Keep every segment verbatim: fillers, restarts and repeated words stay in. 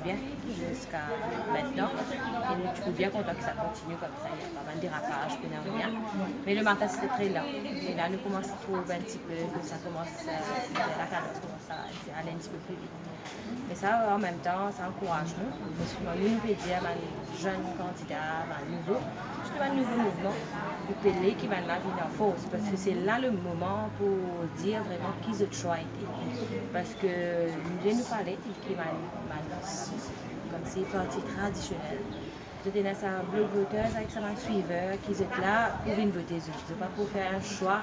Bien, ziska aster, e nou ti pou bien kontan ki sa kontinie koumsa, napa bann derapaz, pena rien. Me lematin, sete tre lan. E la, nou koumans trouv enn tipe ki sa koumans, eh, lakadans koumans al enn tipe pli vit. Me sa, an mem tan, sa ankouraz nou. Parski nou, nou pe dir bann zenn kandida, bann nouvo, sirtou bann nouvo mouvman, nou pe le ki bann la vinn an fors, parski se la le moman pou dir vreman ki zot swa ete. Parski nou, nou pale ki bann, bann, koumsi parti tradisionel, zot ena sa bloc voteurs avek sa bann swiver ki zot la pou vinn vote zot. Zot pa pou fer enn swa.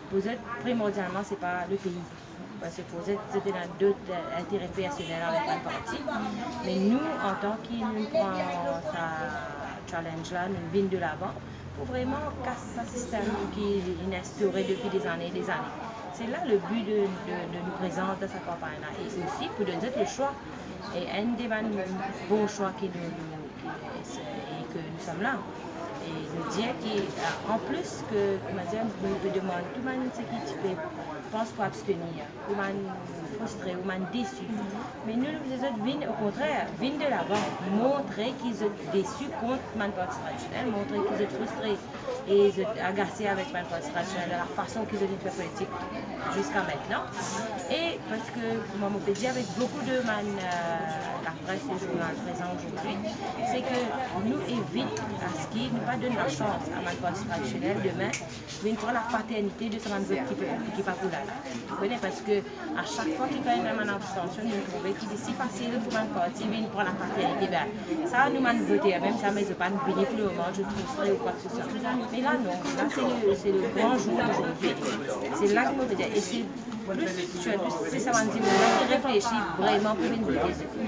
Pou zot, primordialman, se pa lepei. Parski pou zot, zot ena dot, eh, intere personel avek bann parti. Me nou, antan ki nou pran sa challenge la, nou vinn de lavan pou vreman kas sa sistem ki inn instaure depi dezane, dezane. Se la le bi de, de, de nou prezans dan sa kanpagn la, e osi pou donn zot le swa. E enn de bann bon swa ki nou, nou, ki, e se, e ke nou som la. E nou dir ki, eh, an plis ke, koumadir, nou, nou demann tou bann seki ti pe pans pou abstenir, ou bann fristre, ou bann desi. Me nou, nou bizin zot vinn, okontrer, vinn de lavan, montre ki zot desi kont bann parti tradisionel, montre ki zot fristre e zot agase avek bann parti tradisionel, dan lafason ki zot inn fer politik ziska aster. E parski, kouma mo pe dir avek boukou de bann, eh, lapres, le zournal Prezan ozordi, se ke nou evit aski nou pa donn lasans a bann parti tradisionel demin vinn pran lapaternite de sa bann zot ki pe, ki pa pou la la. Ou konpran? Parski a sak fwa ki gagn bann abstansion, nou trouve ki li si fasil pou bann parti vinn pran lapaternite. Be, sa nou bann voter mem sa, me zot pa vini pou lemoman, zot fristre ou kwa ke se swa. Me la non, la se le, se le gran zour ozordi. Se la ki mo pe dir, e se plis, sirtou si sa bann dimoun la ki reflesi vreman pou vinn vote zot.